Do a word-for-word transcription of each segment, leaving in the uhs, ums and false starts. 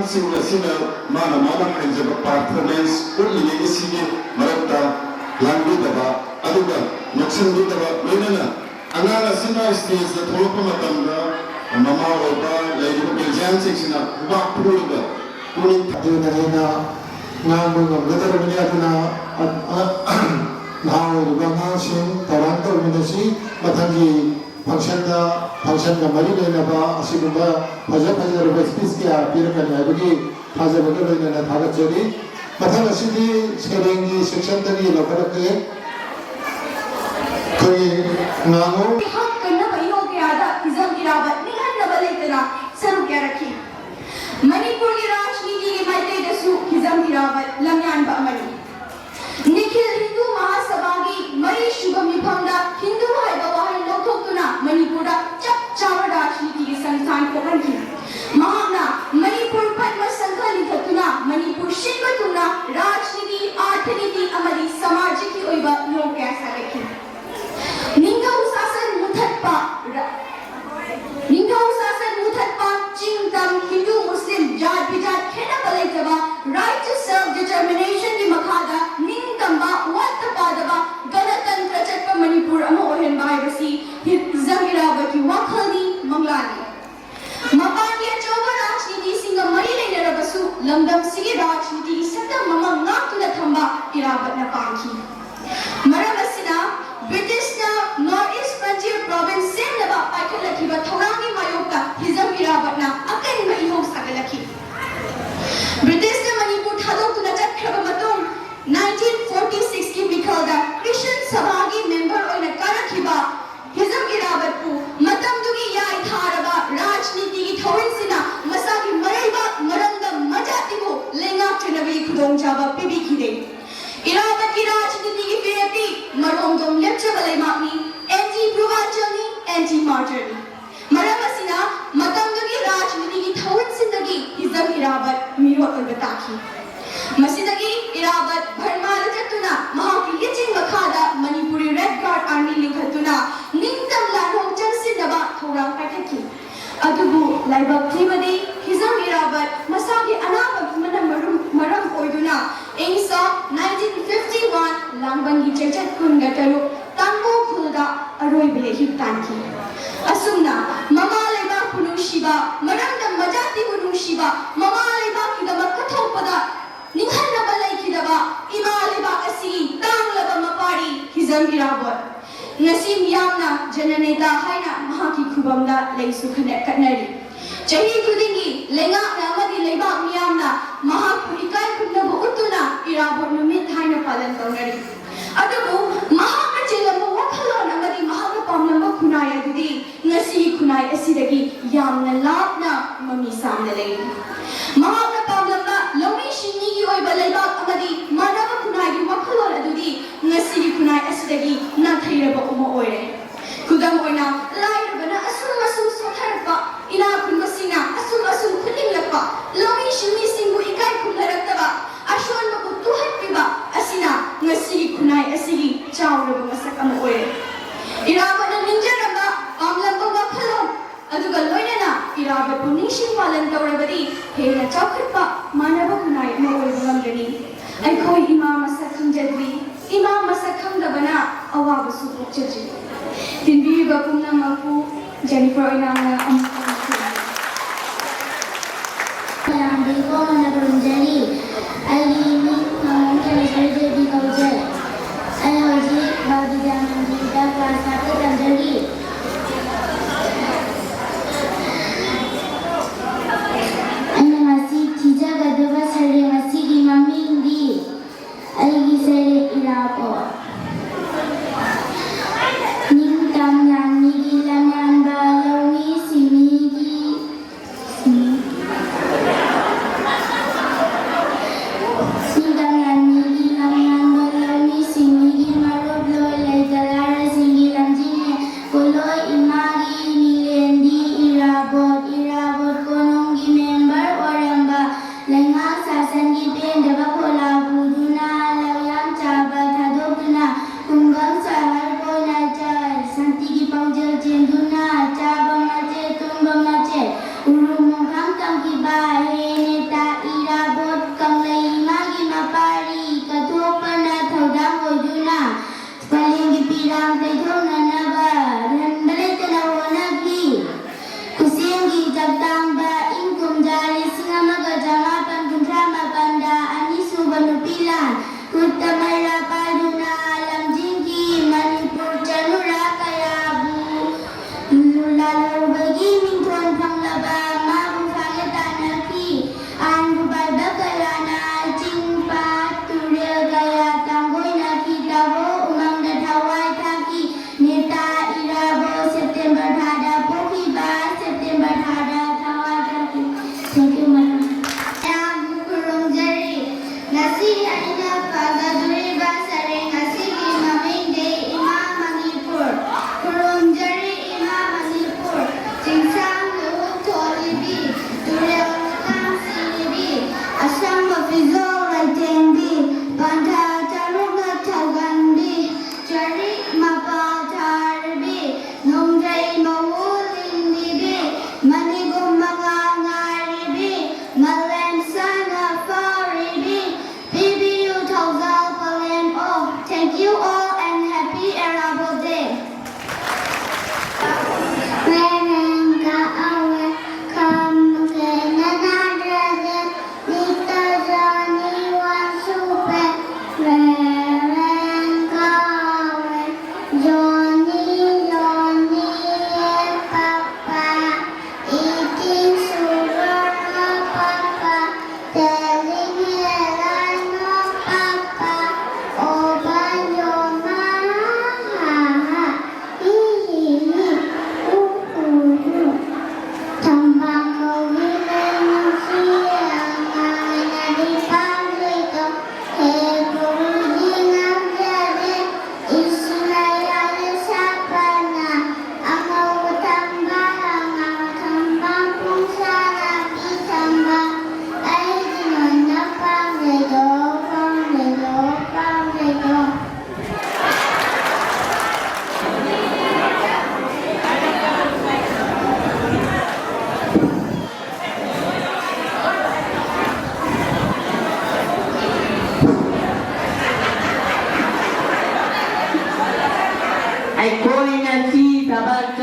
ꯁꯤꯡ ꯑꯁꯤꯅ ꯃꯥꯅ ꯃꯥꯅ ꯍꯩꯖꯕ performance ꯎꯠꯂꯤꯉꯩ ꯑꯁꯤꯒꯤ ꯃꯔꯛꯇ ꯂꯥꯡꯕꯤꯗꯕ, ꯑꯗꯨꯒ ꯅꯣꯛꯁꯤꯟꯕꯤꯗꯕ, ꯂꯣꯏꯅꯅ ꯑꯉꯥꯡ ꯑꯁꯤꯅ stageꯇ ꯊꯣꯛꯂꯛꯄ ꯃꯇꯝꯗ ꯃꯃꯥ ꯑꯣꯏꯕ ꯂꯩꯔꯤꯕ guardianꯁꯤꯡꯁꯤꯅ ꯈꯨꯕꯥꯛ ꯈꯨꯔꯒ ꯄꯨꯛꯅꯤꯡ ꯑꯗꯨꯅ ꯍꯦꯟꯅ ꯉꯥꯡꯕ ꯉꯝꯒꯗꯕꯅꯤ꯫ ꯑꯗꯨꯅ ꯑ-, ꯑ-, ꯅꯍꯥ ꯑꯣꯏꯔꯤꯕ ꯑꯉꯥꯡꯁꯤꯡ ꯊꯧꯔꯥꯡ ꯇꯧꯃꯤꯟꯅꯁꯤ꯫ ꯃꯊꯪꯒꯤ functionꯗ, functionꯒ ꯃꯔꯤ ꯂꯩꯅꯕ ꯑꯁꯤꯒꯨꯝꯕ ꯐꯖ ꯐꯖꯔꯕ speech ꯀꯌꯥ ꯄꯤꯔꯛꯀꯅꯤ ꯍꯥꯏꯕꯒꯤ ꯊꯥꯖꯕꯒ ꯂꯣꯏꯅꯅ ꯊꯥꯒꯠꯆꯔꯤ꯫ ꯃꯊꯪ ꯑꯁꯤꯗꯤ ꯁꯩꯔꯦꯡꯒꯤ sectionꯗꯒꯤ ꯂꯧꯈꯠꯂꯛꯀꯦ꯫ ꯑꯩꯈꯣꯏꯒꯤ ꯉꯥꯉꯣꯝ ꯍꯛ ꯀꯟꯅꯕ ꯏꯍꯧ ꯀꯌꯥꯗ ꯍꯤꯖꯝ ꯏꯔꯥꯕꯠ ꯅꯤꯡꯍꯟꯅꯕ ꯂꯩꯇꯅ ꯁꯔꯨꯛ ꯌꯥꯔꯛꯈꯤ꯫ ꯃꯅꯤꯄꯨꯔꯒꯤ ꯔꯥꯖꯅꯤꯇꯤꯒꯤ ꯃꯥꯏꯀꯩꯗꯁꯨ ꯍꯤꯖꯝ ꯏꯔꯥꯕꯠ ꯂꯝꯌꯥꯟꯕ ꯑꯃꯅꯤ꯫ ꯅꯤꯈꯤꯜ ꯍꯤꯟꯗꯨ ꯃꯍꯥꯁꯚꯥꯒꯤ ꯃꯔꯤꯁꯨꯕ ꯃꯤꯐꯝꯗ ꯍꯤꯟꯗꯨ ꯍꯥꯏꯕ ꯋꯥꯍꯩ ꯂꯧꯊꯣꯛꯇꯨꯅ ꯃꯅꯤꯄꯨꯔꯗ ꯆꯞ ꯆꯥꯕ ꯔꯥꯖꯅꯤꯇꯤꯒꯤ ꯁꯪꯁꯊꯥꯟ ꯊꯣꯛꯍꯟꯈꯤ꯫ ꯃꯍꯥꯛꯅ ꯃꯅꯤꯄꯨꯔ ꯄꯗꯃ ꯁꯪꯘ ꯂꯤꯡꯈꯠꯇꯨꯅ ꯃꯅꯤꯄꯨꯔ ꯁꯤꯟꯕ ꯊꯨꯡꯅ ꯔꯥꯖꯅꯤꯇꯤ, ꯑꯥꯔꯊꯅꯤꯇꯤ ꯑꯃꯗꯤ ꯁꯃꯥꯖꯤꯛꯀꯤ ꯑꯣꯏꯕ ꯂꯣ ꯀꯌꯥ ꯁꯥꯒꯠꯈꯤ꯫ ꯅꯤꯡꯊꯧ ꯁꯥꯁꯟ ꯃꯨꯊꯠꯄ, ꯔ-, ꯅꯤꯡꯊꯧ ꯁꯥꯁꯟ ꯃꯨꯊꯠꯄ, ꯆꯤꯡ ꯇꯝ, ꯍꯤꯟꯗꯨ ꯃꯨꯁꯂꯤꯝ, ꯖꯥꯠ ꯕꯤꯖꯥꯠ ꯈꯦꯠꯅꯕ ꯂꯩꯇꯕ, right to self determinationꯒꯤ ꯃꯈꯥꯗ ꯅꯤꯡꯇꯝꯕ, ꯋꯥꯠꯇ ꯄꯥꯗꯕ, ꯒꯅꯇꯟꯇ꯭ꯔ ꯆꯠꯄ ꯃꯅꯤꯄꯨꯔ ꯑꯃ ꯑꯣꯏꯍꯟꯕ ꯍꯥꯏꯕꯁꯤ ꯍꯤꯖꯝ ꯏꯔꯥꯕꯠꯀꯤ ꯋꯥꯈꯜꯅꯤ, ꯃꯪꯂꯥꯟꯅꯤ꯫ ꯃꯄꯥꯟꯒꯤ ꯑꯆꯧꯕ ꯔꯥꯖꯅꯤꯇꯤꯁꯤꯡꯒ ꯃꯔꯤ ꯂꯩꯅꯔꯕꯁꯨ ꯂꯝꯗꯝꯁꯤꯒꯤ ꯔꯥꯖꯅꯤꯇꯤꯒꯤ ꯁꯛꯇꯝ ꯑꯃ ꯉꯥꯛꯇꯨꯅ ꯊꯝꯕ ꯏꯔꯥꯕꯠꯅ ꯄꯥꯝꯈꯤ꯫ ꯃꯔꯝ ꯑꯁꯤꯅ ꯕ꯭ꯔꯤꯇꯤꯁꯅ North East Frontier Province ꯁꯦꯝꯅꯕ ꯄꯥꯏꯈꯠꯂꯛꯈꯤꯕ ꯊꯧꯔꯥꯡꯒꯤ ꯃꯥꯌꯣꯛꯇ ꯍꯤꯖꯝ ꯏꯔꯥꯕꯠꯅ ꯑꯀꯟꯕ ꯏꯍꯧ ꯁꯥꯒꯠꯂꯛꯈꯤ꯫ ꯕ꯭ꯔꯤꯇꯤꯁꯅ ꯃꯅꯤꯄꯨꯔ ꯊꯥꯗꯣꯛꯇꯨꯅ ꯆꯠꯈ꯭ꯔꯕ ꯃꯇꯨꯡ, nineteen forty sixꯀꯤ ꯃꯤꯈꯜꯗ ꯀ꯭ꯔꯤꯁꯟ ꯁꯚꯥꯒꯤ member ꯑꯣꯏꯅ ꯀꯥꯔꯛꯈꯤꯕ ꯍꯤꯖꯝ ꯏꯔꯥꯕꯠꯄꯨ ꯃꯇꯝꯗꯨꯒꯤ ꯌꯥꯏ ꯊꯥꯔꯕ ꯔꯥꯖꯅꯤꯇꯤꯒꯤ ꯊꯧꯔꯤꯟꯁꯤꯡꯅ ꯃꯁꯥꯒꯤ ꯃꯔꯩꯕꯥꯛ ꯃꯔꯝꯗꯝ ꯃꯖꯥꯇꯤꯕꯨ ꯂꯩꯉꯥꯛꯆꯅꯕꯒꯤ ꯈꯨꯗꯣꯡꯆꯥꯕ ꯄꯤꯕꯤꯈꯤꯗꯦ꯫ ꯏꯔꯥꯕꯠꯀꯤ ꯔꯥꯖꯅꯤꯇꯤꯒꯤ ꯐꯤꯔꯦꯞꯇꯤ ꯃꯔꯣꯝꯗꯣꯝ ꯂꯦꯞꯆꯕ ꯂꯩꯕꯥꯛꯅꯤ, anti Purvanchal ꯅꯤ, anti martyr ꯅꯤ꯫ ꯃꯔꯝ ꯑꯁꯤꯅ ꯃꯇꯝꯗꯨꯒꯤ ꯔꯥꯖꯅꯤꯇꯤꯒꯤ ꯊꯧꯔꯤꯟꯁꯤꯡꯗꯒꯤ ꯍꯤꯖꯝ ꯏꯔꯥꯕꯠ ꯃꯤꯔꯣꯠ ꯑꯣꯏꯕ ꯇꯥꯈꯤ꯫ ꯃꯁꯤꯗꯒꯤ ꯏꯔꯥꯕꯠ ꯕꯔꯃꯥꯗ ꯆꯠꯇꯨꯅ ꯃꯍꯥꯛꯀꯤ ꯂꯤꯆꯤꯡ ꯃꯈꯥꯗ ꯃꯅꯤꯄꯨꯔꯤ Red Guard Army ꯂꯤꯡꯈꯠꯇꯨꯅ ꯅꯤꯡꯇꯝ ꯂꯥꯟꯍꯧ ꯆꯪꯁꯤꯟꯅꯕ ꯊꯧꯔꯥꯡ ꯄꯥꯏꯈꯠꯈꯤ꯫ ꯑꯗꯨꯕꯨ ꯂꯥꯏꯕꯛ ꯊꯤꯕꯗꯤ ꯍꯤꯖꯝ ꯏꯔꯥꯕꯠ ꯃꯁꯥ ꯑꯔꯣꯏꯕ ꯂꯩꯍꯤꯞ ꯇꯥꯟꯈꯤ꯫ ꯑꯁꯨꯝꯅ ꯃꯃꯥ ꯂꯩꯕꯥꯛꯄꯨ ꯅꯨꯡꯁꯤꯕ, ꯃꯔꯝꯗꯝ ꯃꯖꯥꯇꯤꯕꯨ ꯅꯨꯡꯁꯤꯕ, ꯃꯃꯥ ꯂꯩꯕꯥꯛꯀꯤꯗꯃꯛ ꯀꯠꯊꯣꯛꯄꯗ ꯅꯤꯡꯍꯟꯅꯕ ꯂꯩꯈꯤꯗꯕ ꯏꯃꯥ ꯂꯩꯕꯥꯛ ꯑꯁꯤꯒꯤ ꯇꯥꯡꯂꯕ ꯃꯄꯥꯔꯤ ꯍꯤꯖꯝ ꯏꯔꯥꯕꯣꯠ꯫ ꯉꯁꯤ ꯃꯤꯌꯥꯝꯅ ꯖꯅꯅꯦꯇꯥ ꯍꯥꯏꯅ ꯃꯍꯥꯛꯀꯤ ꯈꯨꯕꯝꯗ ꯂꯩꯁꯨ ꯈꯅ-, ꯀꯠꯅꯔꯤ꯫ ꯆꯍꯤ ꯈꯨꯗꯤꯡꯒꯤ ꯂꯩꯉꯥꯛꯅ ꯑꯃꯗꯤ ꯂꯩꯕꯥꯛ ꯃꯤꯌꯥꯝꯅ ꯃꯍꯥꯛꯄꯨ ꯏꯀꯥꯏ ꯈꯨꯝꯅꯕ ꯎꯠꯇꯨꯅ ꯏꯔꯥꯕꯣꯠ ꯅꯨꯃꯤꯠ ꯍꯥꯏꯅ ꯄꯥꯂꯟ ꯇꯧꯅꯔꯤ꯫ ꯑꯗꯨꯕꯨ ꯃꯍꯥꯛꯅ ꯆꯦꯜꯂꯝꯕ ꯋꯥꯈꯜꯂꯣꯟ ꯑꯃꯗꯤ ꯃꯍꯥꯛꯅ ꯄꯥꯝꯂꯝꯕ ꯈꯨꯟꯅꯥꯏ ꯑꯗꯨꯗꯤ ꯉꯁꯤꯒꯤ ꯈꯨꯟꯅꯥꯏ ꯑꯁꯤꯗꯒꯤ ꯌꯥꯝꯅ ꯂꯥꯞꯅ ꯃꯃꯤ ꯁꯥꯝꯅ ꯂꯩꯔꯤ꯫ ꯃꯍꯥꯛꯅ ꯄꯥꯝꯂꯝꯕ ꯂꯧꯃꯤ ꯁꯤꯟꯃꯤꯒꯤ ꯑꯣꯏꯕ ꯂꯩꯕꯥꯛ ꯑꯃꯗꯤ ꯃꯥꯟꯅꯕ ꯈꯨꯟꯅꯥꯏꯒꯤ ꯋꯥꯈꯜꯂꯣꯟ ꯑꯗꯨꯗꯤ ꯉꯁꯤꯒꯤ ꯈꯨꯟꯅꯥꯏ ꯑꯁꯤꯗꯒꯤ ꯅꯥꯊꯩꯔꯕ ꯑꯃ ꯑꯣꯏꯔꯦ꯫ ꯈꯨꯗꯝ ꯑꯣꯏꯅ, ꯂꯥꯏꯔꯕꯅ ꯑꯁꯨꯝ ꯑꯁꯨꯝ ꯁꯣꯠꯊꯔꯛꯄ, ꯏꯅꯥꯛ ꯈꯨꯟꯕꯁꯤꯡꯅ ꯑꯁꯨꯝ ꯑꯁꯨꯝ ꯈꯨꯠꯂꯤꯡꯂꯛꯄ, ꯂꯧꯃꯤ ꯁꯤꯟꯃꯤꯁꯤꯡꯕꯨ ꯏꯀꯥꯏ ꯈꯨꯝꯅꯔꯛꯇꯕ, ꯑꯁꯣꯟꯕꯕꯨ ꯇꯨꯍꯠꯄꯤꯕ ꯑꯁꯤꯅ ꯉꯁꯤꯒꯤ ꯈꯨꯟꯅꯥꯏ ꯑꯁꯤꯒꯤ ꯆꯥꯎꯔꯕ ꯃꯁꯛ ꯑꯃ ꯑꯣꯏꯔꯦ꯫ ꯏꯔꯥꯕꯣꯠꯅ ꯅꯤꯡꯖꯔꯝꯕ ꯄꯥꯝꯂꯝꯕ ꯋꯥꯈꯜꯂꯣꯟ ꯑꯗꯨꯒ ꯂꯣꯏꯅꯅ ꯏꯔꯥꯕꯣꯠꯄꯨ ꯅꯤꯡꯁꯤꯡ ꯄꯥꯂꯟ ꯇꯧꯔꯕꯗꯤ ꯍꯦꯟꯅ ꯆꯥꯎꯈꯠꯄ ꯃꯥꯟꯅꯕ ꯈꯨꯟꯅꯥꯏ ꯑꯃ ꯑꯣꯏꯕ ꯉꯝꯒꯅꯤ꯫ ꯑꯩꯈꯣꯏ ꯏꯃꯥ ꯃꯁꯛ ꯈꯪꯖꯗ꯭ꯔꯤ, ꯏꯃꯥ ꯃꯁꯛ ꯈꯪꯗꯕꯅ ꯑꯋꯥꯕꯁꯨ ꯄꯣꯛꯆꯗ꯭ꯔꯤ꯫ ꯇꯤꯟꯕꯤꯔꯤꯕ ꯄꯨꯝꯅꯃꯛꯄꯨ ꯖꯦꯅꯤꯐꯔ ꯑꯣꯏꯅꯥꯝꯅ ꯑꯃꯨꯛ ꯍꯟꯅ ꯊꯦꯡꯅꯔꯦ꯫ ꯃꯌꯥꯝꯕꯨ ꯏꯀꯣ ꯍꯟꯅ ꯈꯨꯔꯨꯝꯖꯔꯤ꯫ ꯑꯩꯒꯤ ꯃꯤꯡ ꯃꯉꯣꯟ ꯊꯣꯏꯖꯔꯤ ꯗꯦꯕꯤ ꯀꯧꯖꯩ꯫ ꯑꯩ ꯍꯧꯖꯤꯛ ꯕꯥꯜ ꯕꯤꯗ꯭ꯌꯥ ꯃꯟꯗꯤꯔꯗ ꯀ꯭ꯂꯥꯁ ꯐꯥꯏꯚꯇ ꯇꯝꯖꯔꯤ꯫ ꯑꯩꯅ ꯉꯁꯤ ꯊꯤꯖꯒꯗꯕ ꯁꯩꯔꯦꯡ ꯑꯁꯤꯒꯤ ꯃꯃꯤꯡꯗꯤ ꯑꯩꯒꯤ ꯁꯩꯔꯦꯡ ꯏꯔꯥꯕꯣꯠ꯫ ꯅꯤꯡꯇꯝ ꯂꯥꯟꯃꯤꯒꯤ ꯂꯝꯌꯥꯟꯕ ꯂꯧꯃꯤ ꯁꯤꯟꯃꯤꯒꯤ ꯅꯤꯡꯇꯝ ꯂꯥꯟꯃꯤꯒꯤ ꯂꯝꯌꯥꯟꯕ ꯂꯧꯃꯤ ꯁꯤꯟꯃꯤꯒꯤ ꯃꯔꯨꯞ ꯂꯣꯏ ꯂꯩꯇꯅ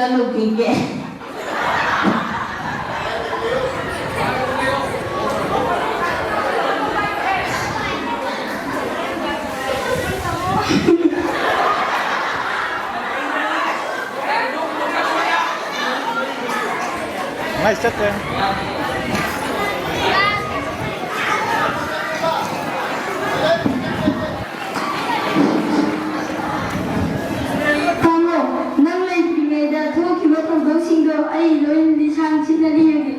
ꯆꯠꯂꯨꯈꯤꯒꯦ꯫ ꯉꯥꯏ ꯆꯠꯇ꯭ꯔꯦ꯫ ꯇꯥꯃꯣ, ꯅꯪ ꯂꯩꯇ꯭ꯔꯤꯉꯩꯗ ꯊꯣꯛꯈꯤꯕ ꯊꯧꯗꯣꯛꯁꯤꯡꯗꯣ ꯑꯩ ꯂꯣꯏꯅ ꯂꯤꯁꯥꯡ ꯁꯤꯠꯅ ꯂꯤꯔꯒꯦ꯫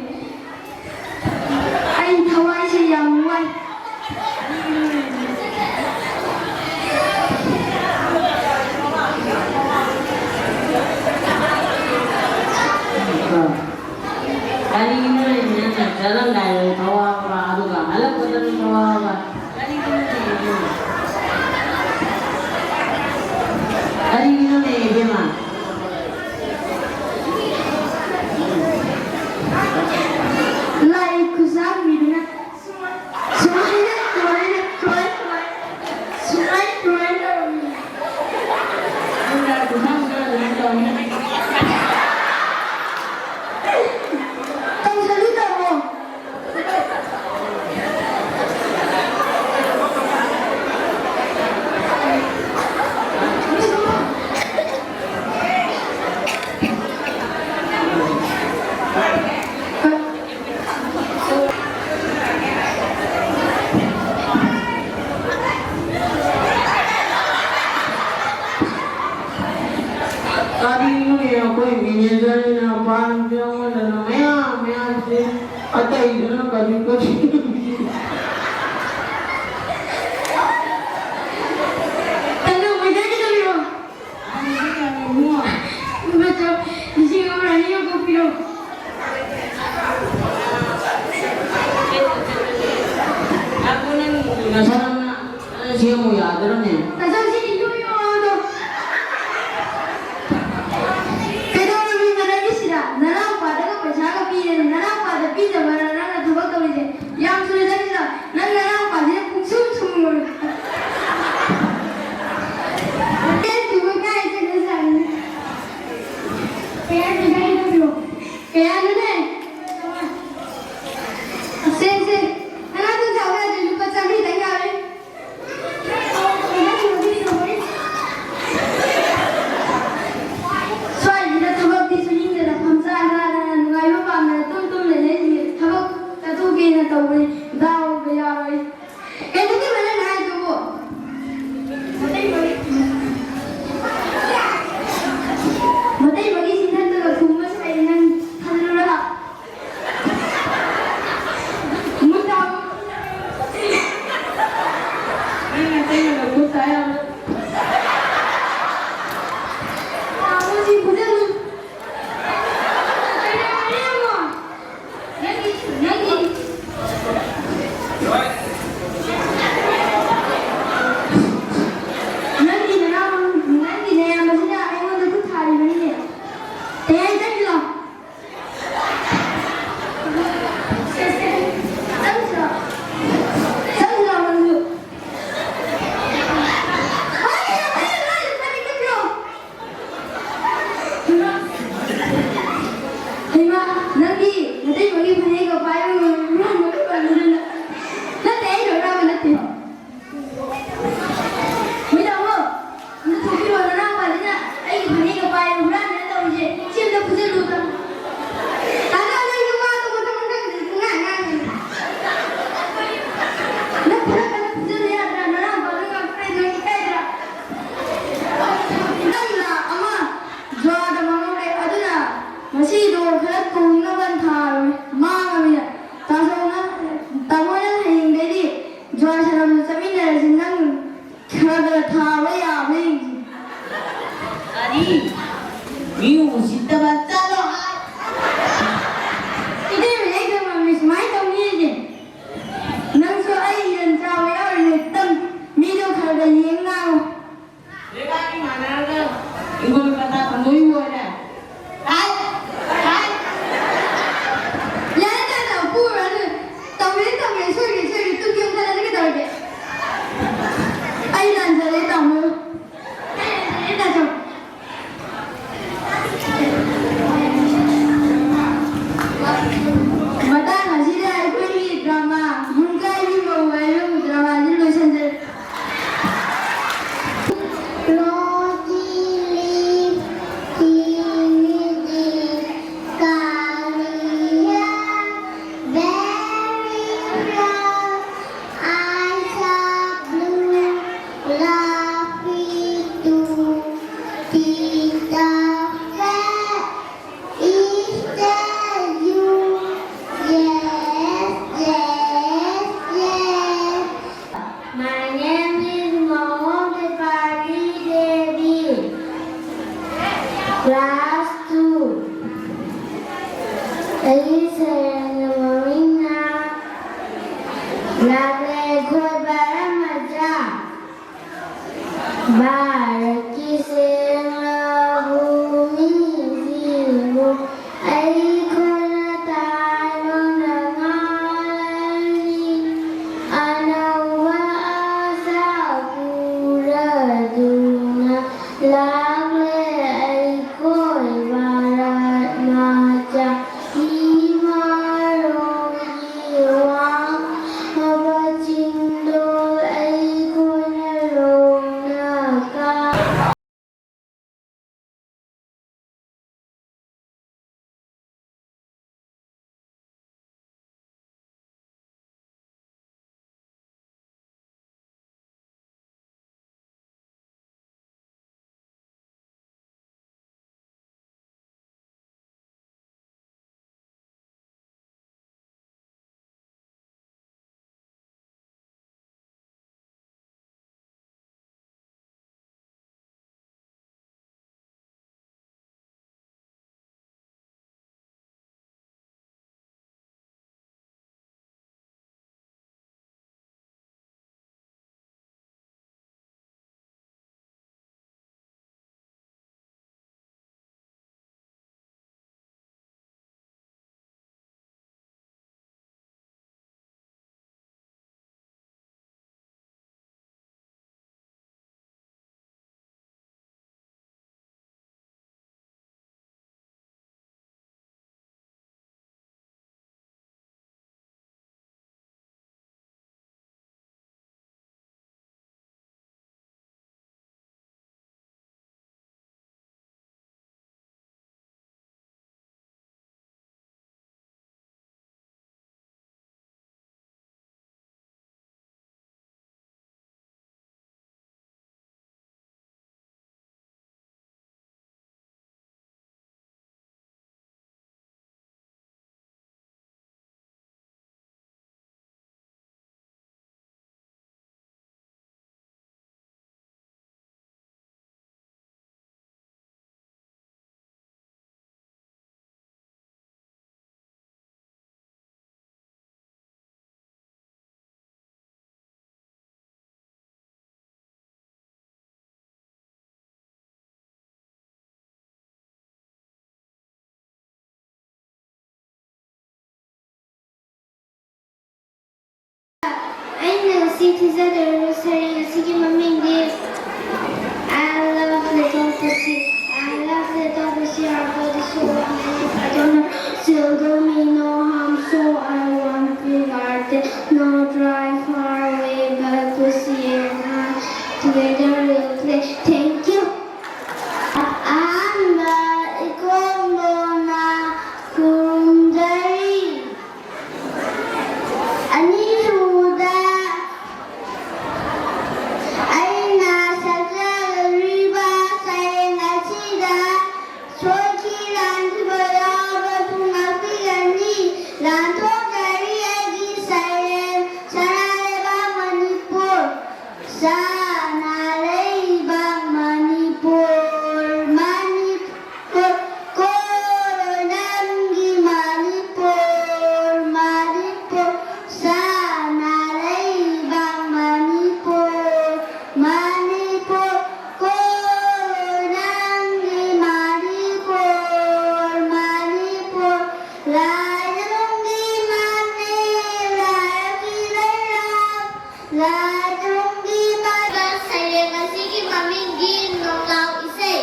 ꯑꯩ ꯊꯋꯥꯏꯁꯦ ꯌꯥꯝ ꯋꯥꯏ꯫ ꯀꯔꯤꯒꯤꯅꯣ ꯅꯪꯅ ꯆꯠꯂꯝꯗꯥꯏꯗ ꯊꯋꯥꯕ, ꯑꯗꯨꯒ ꯍꯜꯂꯛꯄꯗꯅ ꯊꯋꯥꯕ? ꯀꯔꯤꯒꯤꯅꯣꯅꯦ ꯏꯕꯦꯝꯃ? ꯀꯔꯤꯒꯤꯅꯣꯅꯦ ꯏꯕꯦꯝꯃ? ꯂꯥꯏ ꯈꯨꯠꯁꯥꯡꯕꯤꯗꯨꯅ ꯁꯨꯃꯥꯏꯅ, ꯁꯨꯃꯥꯏꯅ, ꯁꯨꯃꯥꯏꯅ, ꯁꯨꯃꯥꯏꯅ, ꯁꯨꯃꯥꯏꯅ, ꯁꯨꯃꯥꯏꯅ ꯇꯧꯔꯝꯃꯤ꯫ ꯇꯧꯁꯜꯂꯨ ꯇꯥꯃꯣ꯫ ꯀꯔꯤꯅꯣꯅꯦ, ꯑꯩꯈꯣꯏ ꯃꯦꯅꯦꯖꯔꯅ ꯄꯥꯟ ꯄꯤꯔꯛꯑꯣꯗꯅ ꯃꯌꯥꯝ ꯃꯌꯥꯝꯁꯦ, ꯑꯇꯩꯗꯨꯅ ꯀꯔꯤ ꯀꯔꯤ? ꯀꯩꯅꯣ, ꯋꯦꯗꯔꯒꯤ ꯇꯧꯔꯤꯔꯣ? ꯏꯃꯥꯆꯧ, ꯂꯤꯁꯤꯡ ꯑꯃ ꯑꯅꯤ ꯑꯃ ꯀꯣꯛꯄꯤꯔꯣ꯫ ꯉꯁꯥꯏ ꯁꯦꯝꯃꯨ ꯌꯥꯗ꯭ꯔꯅꯦ? ꯇꯥꯆꯧ, ꯁꯤꯗꯤ ꯌꯨꯝ ꯌꯧꯔꯕꯗꯣ꯫ ꯀꯩꯗꯧꯔꯝꯃꯤꯕ ꯅꯪꯒꯤꯁꯤꯗ? ꯅꯅꯥꯎꯄꯥꯗꯒ ꯄꯩꯁꯥꯒ ꯄꯤꯔꯦꯅꯦ꯫ ꯅꯅꯥꯎꯄꯥꯗ ꯄꯤꯗꯕꯔ ꯅꯪꯅ ꯊꯕꯛ ꯇꯧꯔꯤꯁꯦ? ꯌꯥꯝ ꯊꯨꯅ ꯆꯠꯈꯤꯗ꯫ ꯅꯪ ꯅꯅꯥꯎꯄꯥꯁꯤꯅ ꯄꯨꯡꯁꯨꯝ ꯁꯨꯝꯂꯨꯔꯦ꯫ ꯍꯣꯔꯦꯟ ꯊꯨꯕ ꯀꯥꯏ ꯆꯠꯈ꯭ꯔꯖꯥꯠꯅꯣ? ꯀꯌꯥꯅꯣꯅꯦ? ꯁꯦ, ꯁꯦ, ꯅꯅꯥꯗꯣ ꯆꯥꯎ ꯌꯥꯗ꯭ꯔꯦ, ꯂꯨꯄꯥ ꯆꯥꯝꯃꯔꯤꯗꯪ ꯌꯥꯔꯦ꯫ ꯁ꯭ꯋꯥꯏꯁꯤꯗ ꯊꯕꯛꯇꯤ ꯁꯨꯅꯤꯡꯗꯅ ꯐꯝꯖꯥ ꯅꯥꯗꯅ ꯅꯨꯡꯉꯥꯏꯕ ꯄꯥꯝꯗꯅ ꯇꯨꯝ ꯇꯨꯝ ꯂꯩꯅꯩꯁꯤꯡꯁꯦ ꯊꯕꯛ ꯆꯠꯊꯣꯛꯀꯦꯅ ꯇꯧꯕꯅꯤ, ꯗꯥꯎꯒ ꯌꯥꯔꯣꯏ꯫ ꯀꯩꯅꯣ ꯀꯩꯅꯣ ꯅꯪ ꯍꯥꯏꯗꯨꯕꯨ? ꯃꯇꯩ ꯃꯒꯤ, ꯃꯇꯩ ꯃꯒꯤ ꯆꯤꯟꯊꯛꯇꯒ ꯈꯨꯝꯕ ꯁꯥꯏ ꯅꯪ ꯈꯜꯂꯨꯔ? ꯃꯨꯠ ꯇꯥꯕ꯫ ꯅꯪ ꯃꯇꯩ ꯃꯒ ꯃꯨꯠ ꯇꯥ ꯌꯥꯕ꯭ꯔꯥ? ꯇꯥꯃꯣ ꯁꯤ ꯐꯨꯖꯜꯂꯨ꯫ ꯀꯩꯗꯧꯔꯒꯦ ꯌꯦꯡꯉꯣ꯫ ꯅꯪꯒꯤ, ꯅꯪꯒꯤ, ꯅꯪꯒꯤ ꯅꯅꯥꯎ-, ꯅꯪꯒꯤ ꯅꯌꯥꯝꯕꯁꯤꯅ ꯑꯩꯉꯣꯟꯗ ꯈꯨꯠ ꯊꯥꯔꯤꯕꯅꯤꯅꯦ꯫ ꯇꯌꯥꯏ ꯆꯪꯁꯤꯜꯂꯣ꯫ ꯆꯪꯁꯤꯜꯂꯣ꯫ ꯆꯪꯁꯤꯜꯂꯣ ꯅꯪꯁꯨ꯫ ꯍꯩꯃꯥ, ꯅꯪꯒꯤ ꯅꯇꯩꯃꯒꯤ ꯐꯅꯦꯛꯀ ꯄꯥꯏꯔꯒ ꯍꯨꯔꯥꯟꯕꯒ ꯄꯟꯗꯅ꯫ ꯅꯠꯇꯦ, ꯑꯩꯅ ꯍꯨꯔꯥꯟꯕ ꯅꯠꯇꯦ꯫ ꯍꯣꯏ ꯇꯥꯃꯣ, ꯑꯝꯇ ꯊꯣꯛꯄꯤꯔꯣ, ꯅꯅꯥꯎꯄꯥꯁꯤꯅ ꯑꯩꯒꯤ ꯐꯅꯦꯛꯀ ꯄꯥꯏꯔꯒ ꯍꯨꯔꯥꯟꯗꯅ ꯇꯧꯔꯤꯁꯦ, ꯁꯤ ꯑꯝꯇ ꯐꯨꯖꯜꯂꯨ ꯇꯥꯃꯣ꯫ ꯇꯥꯃꯣ, ꯅꯪꯁꯨ ꯋꯥ ꯑꯇꯣꯞꯄ ꯊꯕꯛ ꯈꯪꯗ꯭ꯔꯗꯤ ꯄꯨꯡꯉꯥꯡ ꯉꯥꯡꯒꯅꯨ꯫ ꯅꯪ ꯈꯔ ꯀꯟꯅ ꯐꯨꯖꯜꯂꯨ ꯌꯥꯗ꯭ꯔꯥ? ꯅꯅꯥꯎꯄꯥꯗꯣ ꯉꯥꯡꯊꯠꯂꯦ, ꯅꯪ ꯏꯀꯥꯏꯗ꯭ꯔꯥ? ꯅꯪꯅ ꯑꯃ ꯖ꯭ꯋꯥꯔꯗ ꯃꯥꯡꯍꯧꯔꯦ, ꯑꯗꯨꯅ ꯉꯁꯤꯗꯣ ꯈꯔ ꯇꯣꯡꯅꯕ ꯊꯥꯔꯣꯏ, ꯃꯥꯡꯉꯃꯤꯅ꯫ ꯇꯥꯃꯣꯅ, ꯇꯥꯃꯣꯅ ꯍꯌꯦꯡꯗꯩꯗꯤ ꯖ꯭ꯋꯥꯔ ꯁꯥꯟꯅꯕꯗ ꯆꯠꯃꯤꯟꯅꯔꯁꯤ, ꯅꯪ ꯈꯔ ꯈꯔ ꯊꯥꯕ ꯌꯥꯕ꯭ꯔꯥ ꯌꯦꯡꯁꯤ꯫ ꯀꯔꯤ? ꯃꯤ ꯎꯁꯤꯠꯇꯕ, ꯆꯠꯂꯣ ꯍꯥꯏ꯫ ꯏꯇꯩꯃ, ꯑꯩ ꯈꯪꯉꯝꯃꯦ ꯁꯨꯃꯥꯏꯅ ꯇꯧꯅꯤꯁꯦ꯫ ꯅꯪꯁꯨ ꯑꯩ ꯌꯦꯟ ꯆꯥꯕ ꯌꯥꯎꯔꯤꯉꯩ ꯇꯝ-, ꯃꯤꯗꯣ ꯈꯔ ꯈꯔ ꯌꯦꯡ ꯉꯥꯡꯉꯣ꯫ ꯂꯩꯕꯥꯛꯀꯤ ꯃꯥꯟꯅꯔꯒ ꯏꯪꯈꯣꯜ ꯄꯇꯥ ꯊꯝꯗꯣꯛꯏꯕꯨ ꯑꯣꯏꯔꯦ꯫ ꯍꯥꯏ! ꯍꯥꯏ! ꯌꯥꯔꯦ, ꯇꯥꯗ ꯄꯨꯔꯅꯨ꯫ ꯇꯧꯔꯦ, ꯇꯧꯔꯦ, ꯁꯣꯏꯔꯦ, ꯁꯣꯏꯔꯦ, ꯇꯨꯡꯒꯤ ꯑꯃꯨꯛ ꯈꯜꯂꯁꯤ ꯀꯩꯗꯧꯔꯒꯦ? ꯑꯩ ꯂꯥꯟꯖꯔꯦ, ꯇꯥꯃꯣ꯫ ꯑꯩ ꯂꯥꯟꯖꯔꯦ, ꯇꯥꯃꯣ꯫ Class two. ꯑꯩꯒꯤ ꯁꯩꯔꯦꯡꯒꯤ ꯃꯃꯤꯡꯅ ꯂꯥꯛꯂꯦ ꯑꯩꯈꯣꯏ ꯚꯥꯔꯠ ꯃꯆꯥ꯫ ꯚꯥꯔꯠꯀꯤ ꯁꯦꯡꯂꯕ ꯃꯤꯁꯤꯕꯨ ꯑꯩꯈꯣꯏꯅ ꯇꯥꯏꯕꯪꯗ ꯉꯥꯜꯂꯤ꯫ ꯑꯅꯧꯕ ꯑꯥꯁꯥ ꯄꯨꯔꯗꯨꯅ ꯂꯥꯛꯂꯦ ꯑꯩꯈꯣꯏ ꯁꯤ ꯊꯤꯖꯗꯧꯔꯤꯕ ꯁꯩꯔꯦꯡ ꯑꯁꯤꯒꯤ ꯃꯃꯤꯡꯗꯤ I love little pussy. I love little pussy, her body so warm and it's eternal. She'll do me no harm, so I won't be guarded. No drive far away, but pussy and I together will play. Thank you. ꯑꯍꯥꯟꯕ ꯏꯀꯣꯟ ꯂꯣꯟꯅ ꯈꯨꯔꯨꯝꯖꯔꯤ꯫ ꯑꯅꯤꯁꯨꯕꯗ ꯑꯩꯅ ꯁꯛꯆꯔꯤꯕ ꯁꯩꯔꯦꯡ ꯑꯁꯤꯗ ꯁꯣꯏꯈꯤ ꯂꯥꯟꯈꯤꯕ ꯌꯥꯎꯔꯕꯁꯨ ꯉꯥꯛꯄꯤꯒꯅꯤ꯫ ꯂꯥꯟꯊꯣꯛꯆꯔꯤ ꯑꯩꯒꯤ ꯁꯩꯔꯦꯡ ꯁꯅꯥ ꯂꯩꯕꯥꯛ ꯃꯅꯤꯄꯨꯔ꯫ ꯁꯅꯥ ꯂꯩꯕꯥꯛ ꯃꯅꯤꯄꯨꯔ, ꯃꯅꯤꯄꯨꯔ, ꯀꯣꯔꯣꯏ ꯅꯪꯒꯤ ꯃꯅꯤꯄꯨꯔ, ꯃꯅꯤꯄꯨꯔ, ꯁꯅꯥ ꯂꯩꯕꯥꯛ ꯃꯅꯤꯄꯨꯔ, ꯃꯅꯤꯄꯨꯔ, ꯀꯣꯔꯣꯏ ꯅꯪꯒꯤ ꯃꯅꯤꯄꯨꯔ, ꯃꯅꯤꯄꯨꯔ, ꯂꯥꯏꯖꯔꯣꯝꯒꯤ ꯃꯥꯅꯦ, ꯂꯥꯏꯒꯤ ꯂꯩꯔꯥꯛ, ꯂꯥꯏꯖꯔꯣꯝꯒꯤ ꯃꯥꯅꯦ꯫ ꯁꯩꯔꯦꯡ ꯑꯁꯤꯒꯤ ꯃꯃꯤꯡꯗꯤ ꯅꯣꯡꯂꯥꯎ ꯏꯁꯩ꯫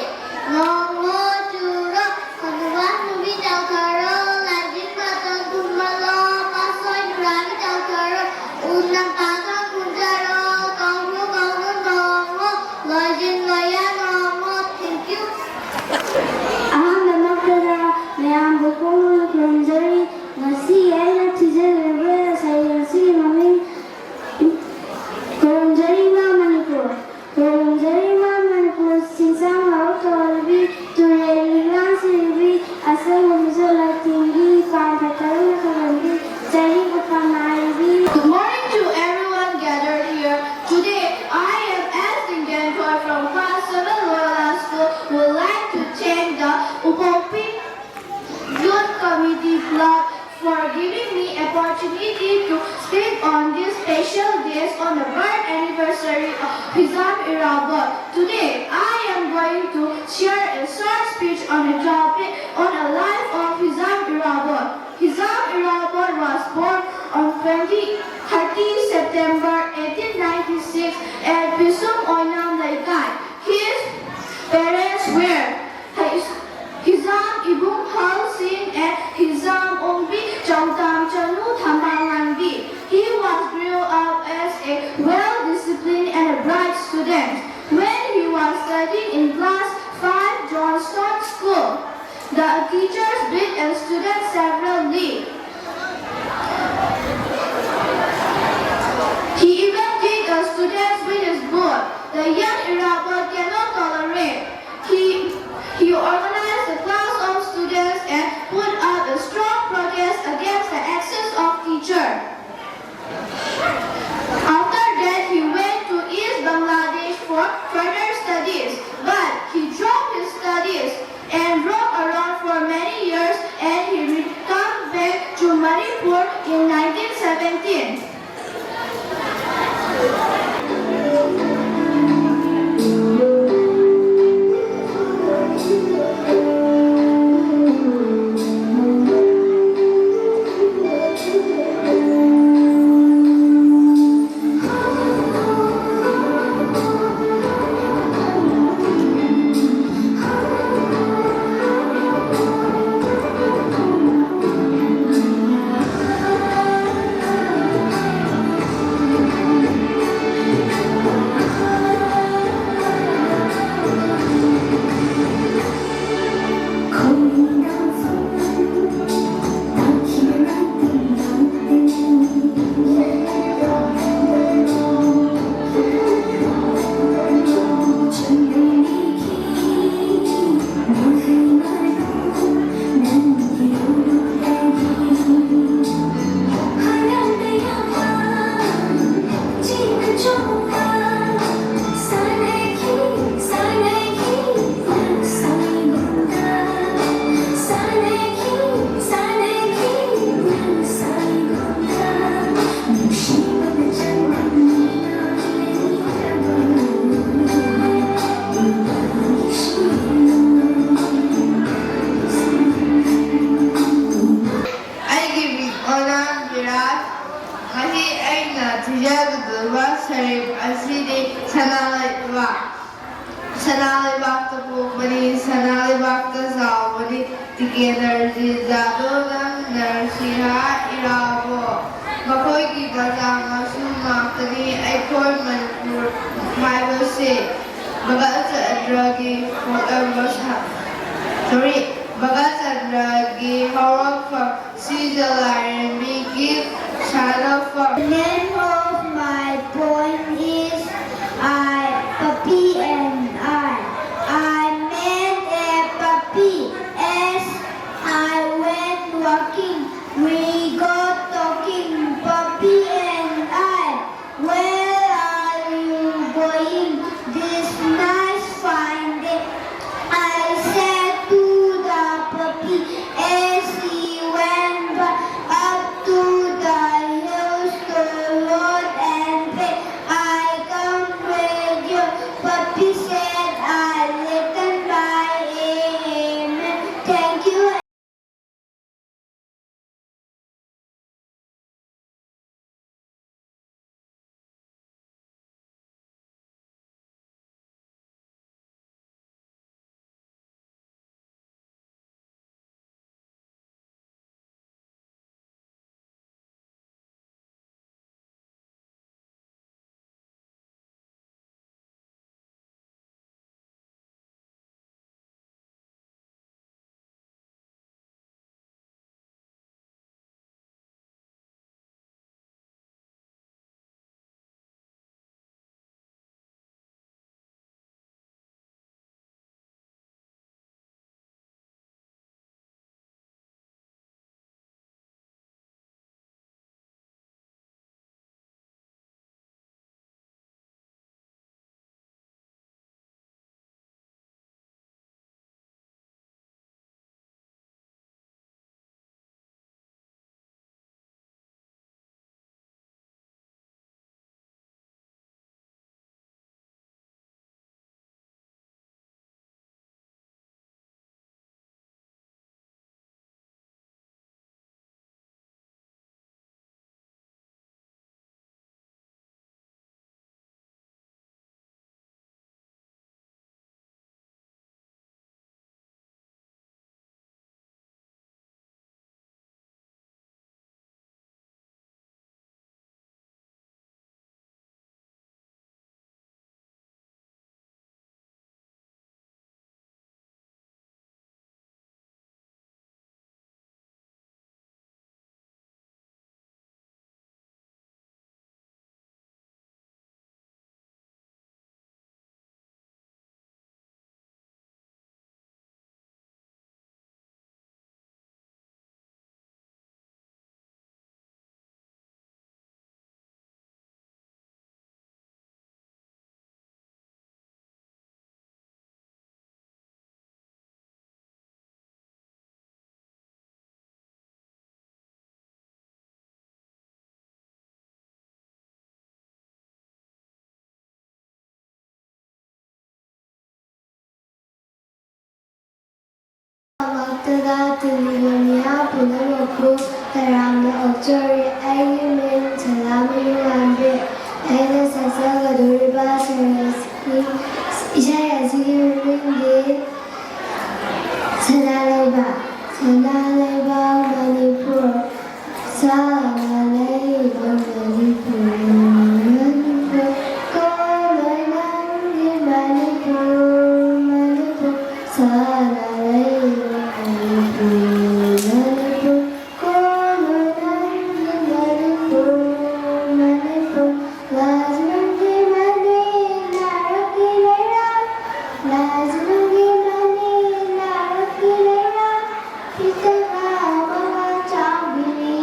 ꯅꯣꯡꯃꯣ ꯆꯨꯔꯣ, ꯍꯅꯨꯕ ꯍꯅꯨꯕꯤ ꯇꯧꯊꯔꯣ, ꯂꯥꯏꯖꯤꯡ ꯃꯇꯣꯟ ꯊꯨꯝꯃꯜꯂꯣ, ꯄꯥꯠꯁꯣꯏ ꯅꯨꯔꯥꯕꯤ ꯇꯧꯊꯔꯣ, ꯎ ꯅꯝꯄꯥ ꯈꯪ ꯈꯨꯟꯖꯔꯣ, ꯀꯧꯔꯨ ꯀꯧꯔꯨ ꯅꯣꯡꯃꯣ, ꯂꯣꯏꯖꯤꯡ ꯂꯣꯏꯌꯥ ꯅꯣꯡꯃꯣ꯫ Thank you. ꯑꯍꯥꯟꯕꯃꯛꯇꯗ ꯃꯌꯥꯝꯕꯨ ꯈꯣꯡꯅ ꯈꯨꯔꯨꯝꯖꯔꯤ꯫ ꯉꯁꯤ ꯑꯩꯅ ꯊꯤꯖꯔꯤꯕ ꯁꯩꯔꯦꯡ ꯑꯁꯤꯒꯤ ꯃꯃꯤꯡ ꯈꯨꯔꯨꯝꯖꯔꯤ ꯏꯃꯥ ꯃꯅꯤꯄꯨꯔ꯫ ꯈꯨꯔꯨꯝꯖꯔꯤ ꯏꯃꯥ ꯃꯅꯤꯄꯨꯔ, ꯆꯤꯡꯁꯥꯡ ꯃꯔꯨ ꯇꯧꯍꯟꯕꯤ, ꯇꯨꯔꯦꯜ ꯂꯤꯛꯂꯥꯡ ꯁꯤꯔꯤꯕꯤ, ꯑꯁꯪꯕ ꯃꯆꯨ ꯂꯩꯇꯦꯡꯕꯤ, ꯄꯥꯟꯕ ꯇꯔꯨꯅ ꯈꯪꯍꯟꯕꯤ, ꯆꯩꯔꯤꯕ ꯄꯥꯝꯅꯥꯏꯕꯤ꯫ Good morning to everyone gathered here. Today, I am S Dingenthoi from class seven Loyola School. Would like to thank the Upokpi Youth Committee Club for giving me opportunity to speak on this special day on the birth anniversary of Hizam Irabot. Today, I am going to share a short speech on a topic on the life of Hizam Irabot. Hizam Irabot was born on twenty September eighteen ninety-six at Pisum Oinam Leikai. His parents were Hizam Ibunghal Singh and Hizam Ongbi Changtam Chanu Thambanganbi. He was grew up as a well-disciplined and a bright student. When he was studying in class five Johnstone School, the teachers beat a student severely. He even kicked a student with his boot. The young Irabot cannot tolerate. He, he organized a class of students and put up a strong protest against the actions of teacher. After that, he went to East Bangladesh for further studies, but he dropped his studies and roamed around for many years, and he returned back to Manipur in nineteen seventeen. ꯑꯩꯒꯤ ꯃꯤꯡ ꯑꯣꯅꯥ ꯕꯤꯔꯥꯖ꯫ ꯉꯁꯤ ꯑꯩ ꯆꯥꯎꯕꯅꯤ꯫ ꯇꯤꯀꯦꯟꯗ꯭ꯔꯖꯤꯠ ꯖꯥꯗꯣ, ꯅꯪ ꯅꯔꯁꯤꯍꯥ ꯏꯔꯥꯕꯣ꯫ ꯃꯈꯣꯏꯒꯤ ꯃꯆꯥ ꯃꯁꯨ ꯉꯥꯛꯇꯅꯤ ꯑꯩꯈꯣꯏ ꯃꯅꯤꯄꯨꯔ ꯍꯥꯏꯕꯁꯦ꯫ ꯚꯒꯠ ꯆꯟꯗ꯭ꯔꯒꯤ ꯄꯣꯛꯂꯝꯕ ꯁ-, sorry, ꯚꯒꯠ ꯆꯟꯗ꯭ꯔꯒꯤ ꯍꯧꯔꯛꯐꯝ ꯁꯤꯖ ꯂꯥꯏꯔꯦꯝꯕꯤꯒꯤ ꯁꯥꯟꯅꯐꯝ꯫ The name of my poem is I, Puppy and I. I met a puppy as I went walking. We got talking, Puppy and I. Where are you going this nice fine day? I said to the puppy as he went by, up to the hills, the road and bay. I come with you, puppy said, I listen by a man. Thank you. ꯇꯤꯜꯂꯤꯕ ꯃꯤꯌꯥꯝ ꯄꯨꯝꯅꯃꯛꯄꯨ ꯇꯔꯥꯝꯅ ꯑꯣꯛꯆꯔꯤ꯫ ꯑꯩꯒꯤ ꯃꯤꯡ ꯁꯅꯥꯃꯌꯨꯝ ꯉꯥꯟꯕꯤ꯫ ꯑꯩꯅ ꯁꯛꯆꯒꯗꯧꯔꯤꯕ ꯁꯩꯔꯦꯡ ꯑꯁꯤ, ꯏꯁꯩ ꯑꯁꯤꯒꯤ ꯃꯃꯤꯡꯗꯤ ꯁꯅꯥ ꯂꯩꯕꯥꯛ꯫ ꯁꯅꯥ ꯂꯩꯕꯥꯛ ꯃꯅꯤꯄꯨꯔ, ꯁꯅꯥ ꯂꯩꯕꯥꯛ ꯃꯅꯤꯄꯨꯔ, ꯃꯅꯤꯄꯨꯔ, ꯀꯣꯅꯣꯏ ꯅꯪꯒꯤ ꯃꯅꯤꯄꯨꯔ, ꯃꯅꯤꯄꯨꯔ, ꯁꯅꯥ ꯂꯩꯕꯥꯛ ꯃꯅꯤꯄꯨꯔ, ꯃꯅꯤꯄꯨꯔ, ꯀꯣꯅꯣꯏ ꯅꯪꯒꯤ ꯃꯅꯤꯄꯨꯔ, ꯃꯅꯤꯄꯨꯔ, ꯂꯥꯖ ꯅꯪꯒꯤ ꯃꯅꯤ ꯅꯥꯔꯛꯀꯤ ꯂꯩꯔꯥꯛ, ꯂꯥꯖ ꯅꯪꯒꯤ ꯃꯅꯤ ꯅꯥꯔꯛꯀꯤ ꯂꯩꯔꯥꯛ, ꯐꯤꯇꯛ ꯂꯥꯎꯕ ꯆꯥꯎꯕꯤꯅꯤ꯫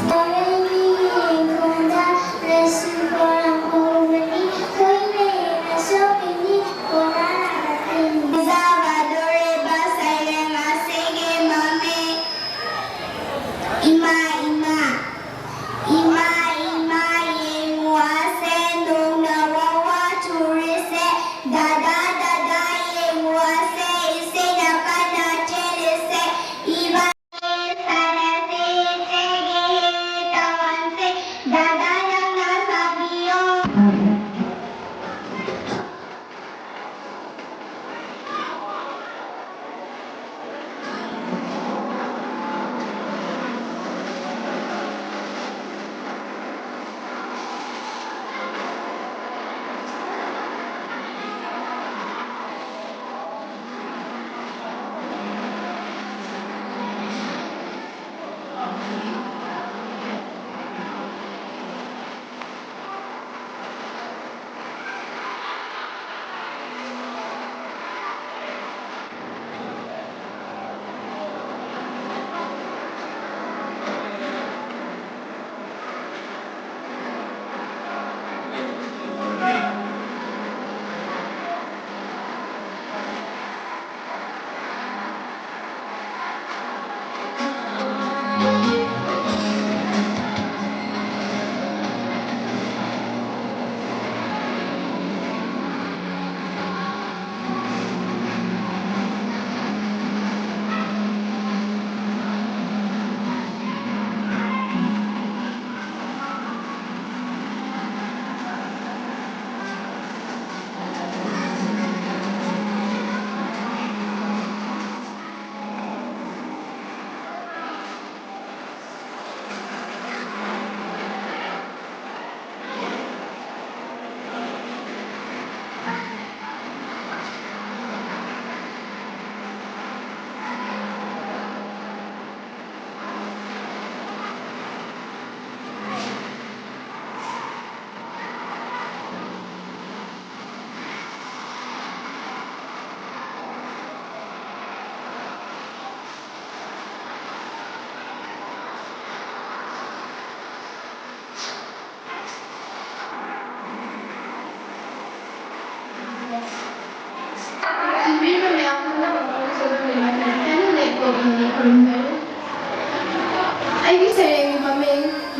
ꯃꯣꯔꯦꯒꯤ ꯏꯪꯈꯣꯜꯗ ꯂꯩꯁꯨ ꯄꯣꯔꯛꯄ ꯎꯕꯅꯤ, ꯀꯨꯏꯅ ꯌꯦꯡꯉꯁꯨ ꯄꯤꯅꯤ, ꯄꯣꯔꯛꯑꯒ ꯄꯤꯅꯤ꯫ ꯐꯖꯒꯗꯧꯔꯤꯕ ꯁꯩꯔꯦꯡ ꯑꯁꯤꯒꯤ ꯃꯃꯤꯡ ꯏꯃꯥ ꯏꯃꯥ꯫ ꯏꯃꯥ ꯏꯃꯥ ꯌꯦꯡꯉꯨ ꯑꯁꯦ ꯅꯣꯡꯅ ꯋꯥ ꯋꯥ ꯆꯨꯔꯤꯁꯦ, ꯗꯗꯥ ꯗꯗꯥ ꯌꯦꯡꯉꯨ ꯑꯁꯦ ꯏꯁꯤꯡꯅ ꯀꯟꯅ ꯆꯦꯜꯂꯤꯁꯦ, ꯏꯕꯥ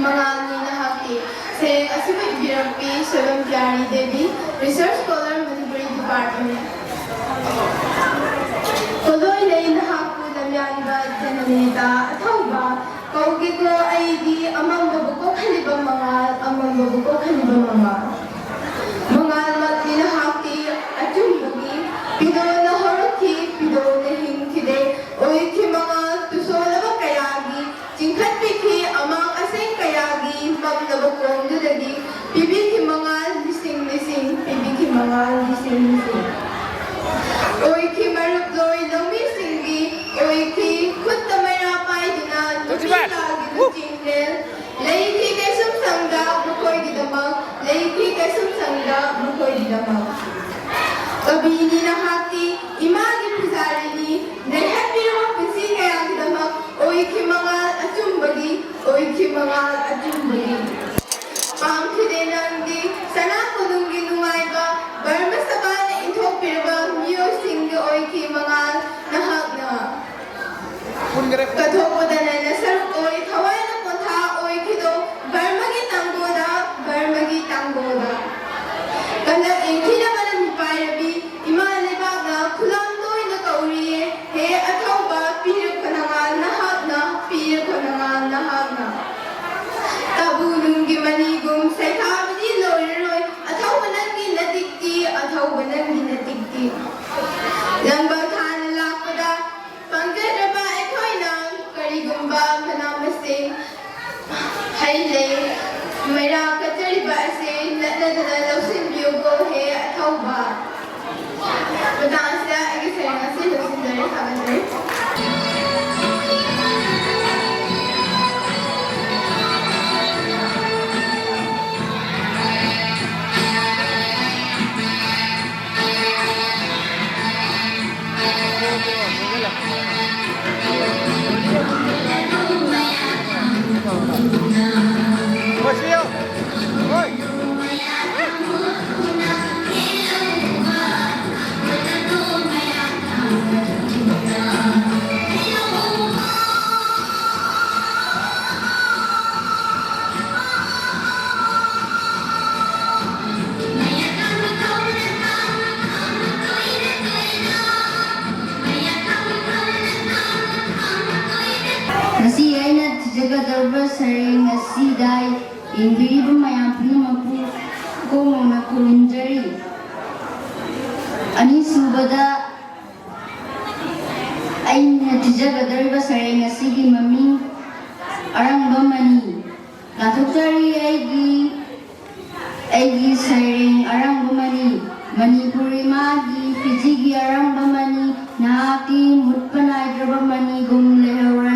ꯃꯉꯥꯜꯅꯤ ꯅꯍꯥꯛꯀꯤ꯫ ꯁꯩꯔꯦꯡ ꯑꯁꯤꯕꯨ ꯏꯕꯤꯔꯛꯄꯤ Soibam ꯄꯤꯌꯥꯔꯤ Devi, Research Scholar, Manipuri Department꯫ ꯄꯣꯠꯂꯣꯏ ꯂꯩ ꯅꯍꯥꯛꯄꯨ ꯂꯝꯌꯥꯟꯕ ꯖꯅꯅꯦꯇꯥ ꯑꯊꯧꯕ꯫ ꯀꯧꯒꯦꯀꯣ ꯑꯩꯗꯤ ꯑꯃꯝꯕꯕꯨ ꯀꯣꯛꯍꯜꯂꯤꯕ ꯃꯉꯥꯜ, ꯑꯃꯝꯕꯕꯨ ꯀꯣꯛꯍꯜꯂꯤꯕ ꯃꯉꯥꯜ꯫ ꯃꯉꯥꯜꯃꯛꯅꯤ ꯅꯍꯥꯛꯇꯤ ꯑꯆꯨꯝꯕꯒꯤ꯫ ꯄꯤꯗꯣꯅ ꯍꯧꯔꯛꯈꯤ, ꯄꯤꯗꯣꯅ ꯍꯤꯡꯈꯤꯗꯦ꯫ ꯑꯣꯏꯈꯤ ꯃꯉꯥꯜ ꯇꯨꯁꯣꯜꯂꯕ ꯀꯌꯥꯒꯤ꯫ ꯆꯤꯡꯈꯠꯄꯤꯈꯤ ꯑꯃꯥꯡ ꯑꯁꯦꯡ ꯀꯌꯥꯒꯤ ꯃꯝꯂꯕ ꯀꯣꯝꯗꯨꯗꯒꯤ꯫ ꯄꯤꯕꯤꯈꯤ ꯃꯉꯥꯜ ꯂꯤꯁꯤꯡ ꯂꯤꯁꯤꯡ, ꯄꯤꯕꯤꯈꯤ ꯃꯉꯥꯜ ꯂꯤꯁꯤꯡ ꯂꯤꯁꯤꯡ꯫ ꯑꯣꯏꯈꯤ ꯃꯔꯨꯞꯂꯣꯏ ꯂꯧꯃꯤꯁꯤꯡꯒꯤ, ꯑꯣꯏꯈꯤ ꯈꯨꯠꯇ ꯃꯩꯔꯥ ꯄꯥꯏꯗꯨꯅ ꯅꯨꯄꯤ ꯂꯥꯜꯒꯤ ꯂꯨꯆꯤꯡꯂꯦꯜ꯫ ꯂꯩꯈꯤ ꯀꯩꯁꯨꯝꯁꯪꯗ ꯃꯈꯣꯏꯒꯤꯗꯃꯛ, ꯂꯩꯈꯤ ꯀꯩꯁꯨꯝꯁꯪꯗ ꯃꯈꯣꯏꯒꯤꯗꯃꯛ꯫ ꯀꯕꯤꯅꯤ ꯅꯍꯥꯛꯇꯤ ꯏꯃꯥꯒꯤ ꯄꯨꯖꯥꯔꯤꯅꯤ, ꯅꯩꯍꯠꯄꯤꯔꯕ ꯄꯨꯟꯁꯤ ꯀꯌꯥꯒꯤꯗꯃꯛ꯫ ꯑꯣꯏꯈꯤ ꯃꯉꯥꯜ ꯑꯆꯨꯝꯕꯒꯤ, ꯑꯣꯏꯈꯤ ꯃꯉꯥꯜ ꯑꯆꯨꯝꯕꯒꯤ꯫ ꯄꯥꯝꯈꯤꯗꯦ ꯅꯪꯗꯤ ꯁꯅꯥ ꯀꯣꯅꯨꯡꯒꯤ ꯅꯨꯡꯉꯥꯏꯕ, ꯕꯔꯃ ꯁꯚꯥꯅ ꯏꯟꯊꯣꯛꯄꯤꯔꯕ ꯃꯤꯑꯣꯏꯁꯤꯡꯒꯤ ꯑꯣꯏꯈꯤ ꯃꯉꯥꯜ ꯅꯍꯥꯛꯅ꯫ ꯀꯠꯊꯣꯛꯄꯗ ꯅꯪꯅ ꯁꯔꯨꯛ ꯑꯣꯏ, ꯊꯋꯥꯏꯅ ꯄꯣꯟꯊꯥ ꯑꯣꯏꯈꯤꯗꯣ ꯕꯔꯃꯒꯤ ꯇꯥꯡꯒꯣꯗ, ꯕꯔꯃꯒꯤ ꯇꯥꯡꯒꯣꯗ꯫ ꯀꯂꯛ ꯌꯦꯡꯊꯤꯅꯕꯅ ꯃꯤꯄꯥꯏꯔꯕꯤ ꯏꯃꯥ ꯂꯩꯕꯥꯛꯅ ꯈꯨꯂꯥꯡ ꯇꯣꯏꯅ ꯀꯧꯔꯤꯌꯦ, ꯍꯦ ꯑꯊꯧꯕ, ꯄꯤꯔꯛꯄ ꯅꯉꯥꯜ ꯅꯍꯥꯛꯅ, ꯄꯤꯔꯛꯄ ꯅꯉꯥꯜ ꯅꯍꯥꯛꯅ꯫ ꯇꯥꯕꯨ ꯅꯨꯡꯒꯤ ꯃꯅꯤꯒꯨꯝ ꯁꯩꯊꯥꯕꯗꯤ ꯂꯣꯏꯔꯔꯣꯏ, ꯑꯊꯧꯕ ꯅꯪꯒꯤ ꯅꯇꯤꯛꯇꯤ, ꯑꯊꯧꯕ ꯅꯪꯒꯤ ꯅꯇꯤꯛꯇꯤ꯫ ꯂꯪꯕꯜ ꯊꯥꯅ ꯂꯥꯛꯄꯗ ꯄꯥꯡꯖꯗ꯭ꯔꯕ ꯑꯩꯈꯣꯏꯅ ꯀꯔꯤꯒꯨꯝꯕ ꯃꯅꯥ ꯃꯁꯤꯡ, ꯍꯩ ꯂꯩ, ꯃꯩꯔꯥ ꯀꯠꯆꯔꯤꯕ ꯑꯁꯤ ꯅꯠꯅꯗꯅ ꯂꯧꯁꯤꯟꯕꯤꯌꯨꯀꯣ ꯍꯦ ꯑꯊꯧꯕ꯫ ꯃꯇꯥꯡ ꯑꯁꯤꯗ ꯑꯩꯒꯤ ꯁꯩꯔꯦꯡ ꯑꯁꯤ ꯂꯣꯏꯁꯤꯟꯖꯔꯦ꯫ ꯊꯥꯒꯠꯆꯔꯤ꯫ ꯌꯦꯡꯕꯤꯔꯤꯕ ꯃꯌꯥꯝ ꯄꯨꯝꯅꯃꯛꯄꯨ ꯏꯀꯣꯛ ꯃꯧꯅ ꯈꯨꯔꯨꯝꯖꯔꯤ꯫ ꯑꯅꯤꯁꯨꯕꯗ ꯑꯩꯅ ꯊꯤꯖꯒꯗꯧꯔꯤꯕ ꯁꯩꯔꯦꯡ ꯑꯁꯤꯒꯤ ꯃꯃꯤꯡ ꯑꯔꯪꯕ ꯃꯅꯤ꯫ ꯂꯥꯎꯊꯣꯛꯆꯔꯤ ꯑꯩꯒꯤ, ꯑꯩꯒꯤ ꯁꯩꯔꯦꯡ ꯑꯔꯪꯕ ꯃꯅꯤ꯫ ꯃꯅꯤꯄꯨꯔ ꯏꯃꯥꯒꯤ ꯐꯤꯖꯤꯒꯤ ꯑꯔꯪꯕ ꯃꯅꯤ, ꯅꯍꯥꯛꯀꯤ ꯃꯨꯠꯄ ꯅꯥꯏꯗ꯭ꯔꯕ ꯃꯅꯤꯒꯨꯝ ꯂꯩꯍꯧꯔꯦ꯫